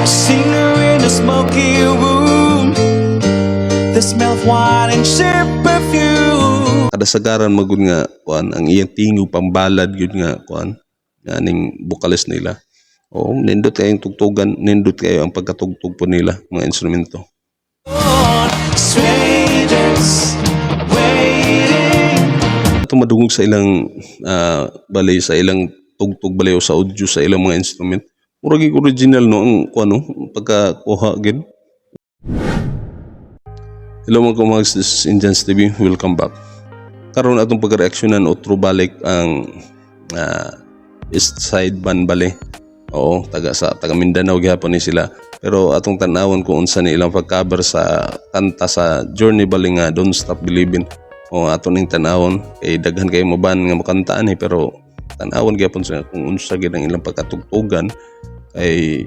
Singer in a smoky room. The smell of wine and cheap perfume. Kadasagaran magud nga kuan, ang iyang tingog pambalad gyud nga kuan, nga ning vocalist nila. Oo, nindot kayo ang tugtugan, nindot kayo ang pagkatugtog po nila mga instrumento. Strangers waiting. Ito madungog sa ilang bali sa ilang tugtog bali o sa audio sa ilang mga instrument. Murag yung original, no, ang kuan, no, pagkakuha gid. Hello, mga kumags, this is Indians TV. Welcome back. Karon atong pagreaksyonan otro balik ang East Side Band bali. Oo, taga Mindanao gihapon ni sila. Pero atong tan-awon kung unsa ni ilang pag-cover sa kanta sa Journey bali nga "Don't Stop Believin'". O ato ning tan-awon kay daghan kay mo band nga mokantaan eh, pero tan-awon gihapon sa kung unsa gid ang ilang pagkatugtugan kay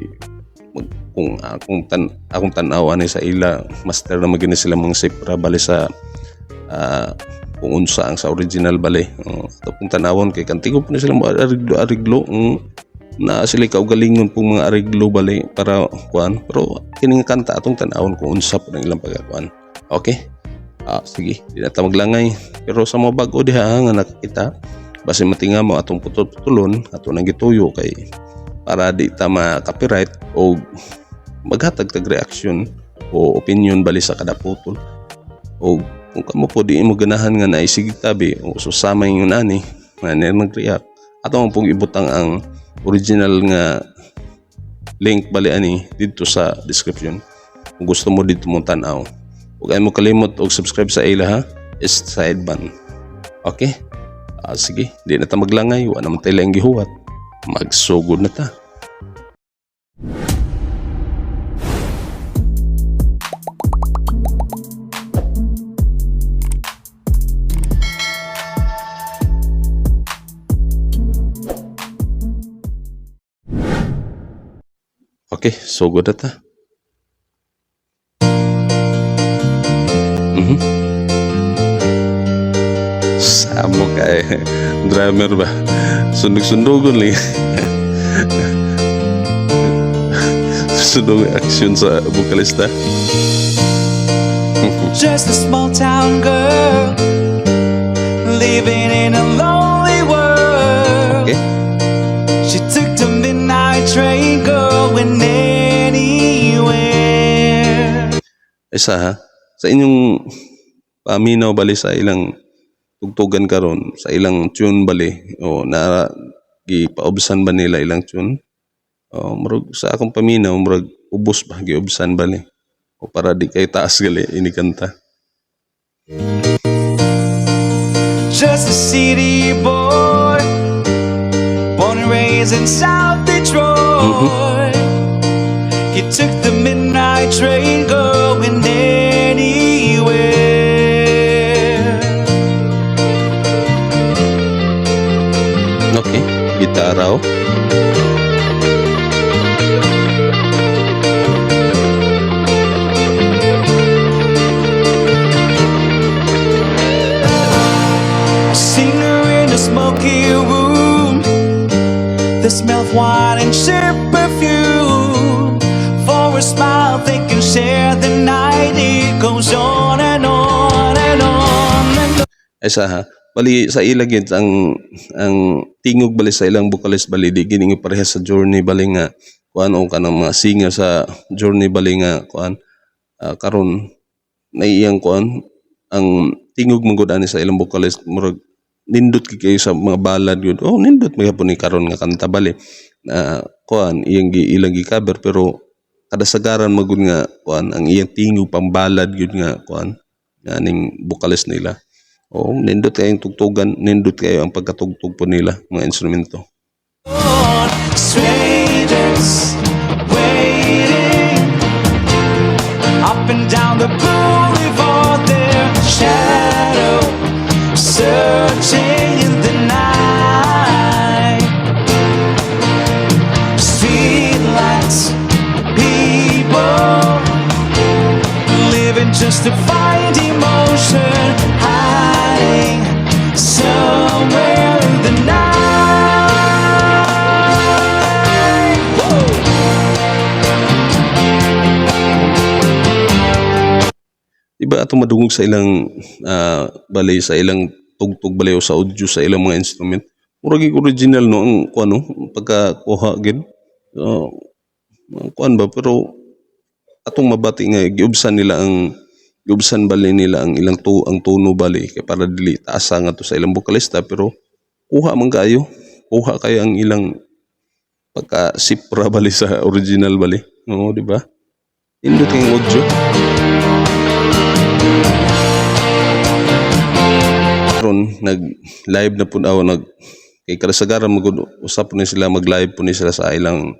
kung akong tan-aw ani sa ila, master na magini sila mga sipra bali sa kung unsa ang sa original bali. Oh, ato pong tan-awon kay kantigo po ni sila mo ariglo ariglo, na sila kaugalingon pong mga ariglo bali para kuan, pero kini nga kanta atong tan-awon kung unsa po ang ilang pagkakuan. Okay, sige, di na ta maglangay, pero sa mga bag-o diha nga nakakita, basi matinga mo atong putol-putulon, ato nang gituyo kay para di ta ma-copyright o maghatag tag reaction o opinion bali sa kada putol. O kung kamo po di mo ganahan nga naisig tabi o susama yung ani nga na nag-react, ato ang pong ibutang ang original nga link bali ani dito sa description kung gusto mo dito mo tan-aw. Huwag ay mo kalimot og subscribe sa ila ha, East Side Band. Okay, sige, di na ta maglangay, wa naman tayo laing gihuwat, magsugod na ta. Okay, sugod na ta. Samo kay drummer ba? Sundog-sundogon lang. Sundog action sa vokalista. Just a small town girl living in a lonely world. She took the midnight train going anywhere. Isa ha, sa inyong paminaw bali sa ilang tugtugan karon, sa ilang tune bali, o na gipaubsan ba nila ilang tune? O murag sa akong paminaw, murag ubos ba giubsan bali? O para di kay taas gali ini kanta. Just a city boy, born and raised in South Detroit. He took the midnight train going anywhere. Okay, gitara oh. A singer in a smoky room. The smell of wine and cheap perfume. For a smile, they can share the night. It goes on and on and on and on. Ay sa ha, bali sa ila gid ang tingog bali sa ilang vocalist bali di gini nga parehas sa Journey bali nga kuan o kanang mga singer sa Journey bali nga kuan. Karon na iyang kuan, ang tingog man gud ani sa ilang vocalist, murag nindot kay kayo sa mga ballad yun. Oh, nindot magyapon ni karon nga kanta bali na kuan, iyang gi ilang gi-cover, pero kadasagaran magud nga kuan, ang iyang tingog pambalad gyud nga kuan, nga ning vocalist nila. Oo, nindot kayo ang tugtugan, nindot kayo ang pagkatugtog po nila mga instrumento. Strangers waiting up and down the boulevard, their shadow searching in the night. Streetlights, people living just to find emotion, hiding somewhere in the night. Whoa. Di ba atong madungog sa ilang bali sa ilang tugtog bali o sa audio sa ilang mga instrument? Murag yung original, no, ang kuan, no, pagkakuha gid. Ang kuan ba, pero atong mabati nga giubsan nila ang giubsan bali nila ang ilang to ang tono bali kay para dili taasa nga to sa ilang bokalista, pero kuha man kayo, kuha kayo ang ilang pagka sipra bali sa original bali. Oo, di ba? Indot kayong audio. Karon nag live na pud ako, nag kay kasagaran magud usap po ni sila, mag live po ni sila sa ilang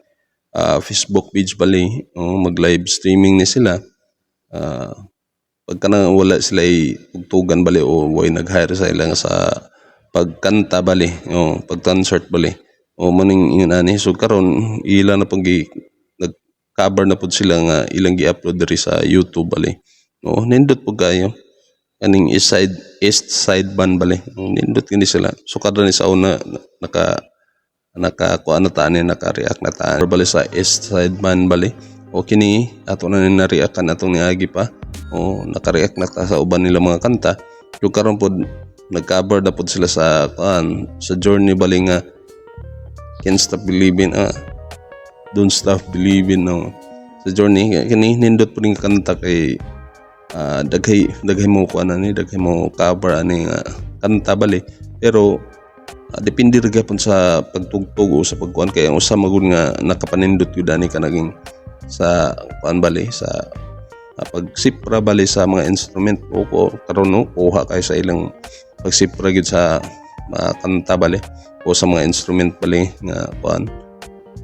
Facebook page bali. Oo, mag live streaming ni sila. Pagka na wala sila ay tugtugan bali o way nag-hire sa ilang sa pagkanta bali o pag-concert bali o maning yun ani. So karon ila na pag nag-cover na pud sila nga ilang gi-upload diri sa YouTube bali. No, nindot pud kayo kaning East Side Band bali. Oh, nindot kini sila. So kada ni sa una naka kuan na ta ani, naka-react na ta bali sa East Side Band bali. O kini ato na ni na-reactan atong niagi pa o naka-react na ta sa uban nila mga kanta. Yung karon pod nag-cover na pod sila sa kuan, sa Journey bali nga Can't Stop Believing, Don't Stop Believing, no, sa Journey. Kini nindot po ning kanta kay daghay daghay mo kuan ani, daghay mo cover ani nga kanta bali, pero depende ra gyapon sa pagtugtog o sa pagkuan kay ang usa magud nga nakapanindot yun ani ka naging sa kuan bali sa pagsipra bali sa mga instrument o ko karon, no, kuha kay sa ilang pagsipra gyud sa mga kanta bali o sa mga instrument bali nga kuan,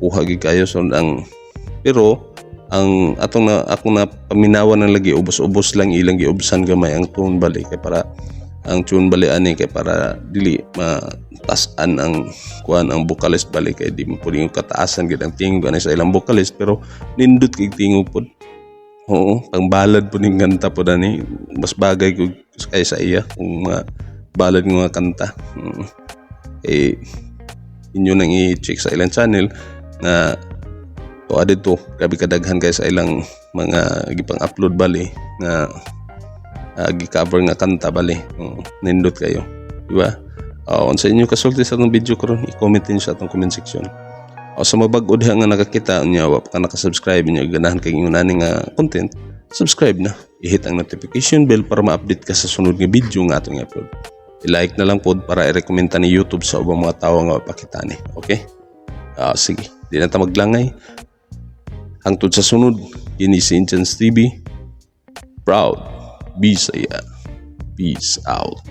kuha gyud kayo. So ang pero ang atong na ako na paminawan ng lagi, ubos-ubos lang ilang giubsan gamay ang tune bali kay para ang tune bali ani kay para dili matasan ang kuan, ang vocalist bali, kay di mo pwedeng kataasan gid ang tingog ani sa ilang vocalist, pero nindot kay tingog pod. Oo, pang ballad po ning kanta po ani, mas bagay ko kay sa iya kung mga ballad nga mga kanta. Eh inyo nang i-check sa ilang channel nga to dito, grabe kadaghan kay sa ilang mga gipang-upload bali nga gi-cover nga kanta bali. Oo, nindot kayo, di ba? Unsa inyo kasulti sa atong video karon, i-comment din sa atong comment section. O sa mga bag-o diha nga nakakita unya wa pa ka naka-subscribe unya ganahan kay ingon ani nga content, subscribe na. I-hit ang notification bell para ma-update ka sa sunod nga video nga atong i-upload. I-like na lang pod para i-recommend ta ni YouTube sa ubang mga tawo nga mapakita ni. Okay? Sige, di na ta maglangay. Hangtod sa sunod, kini si Inchans TV. Proud Bisaya. Peace out.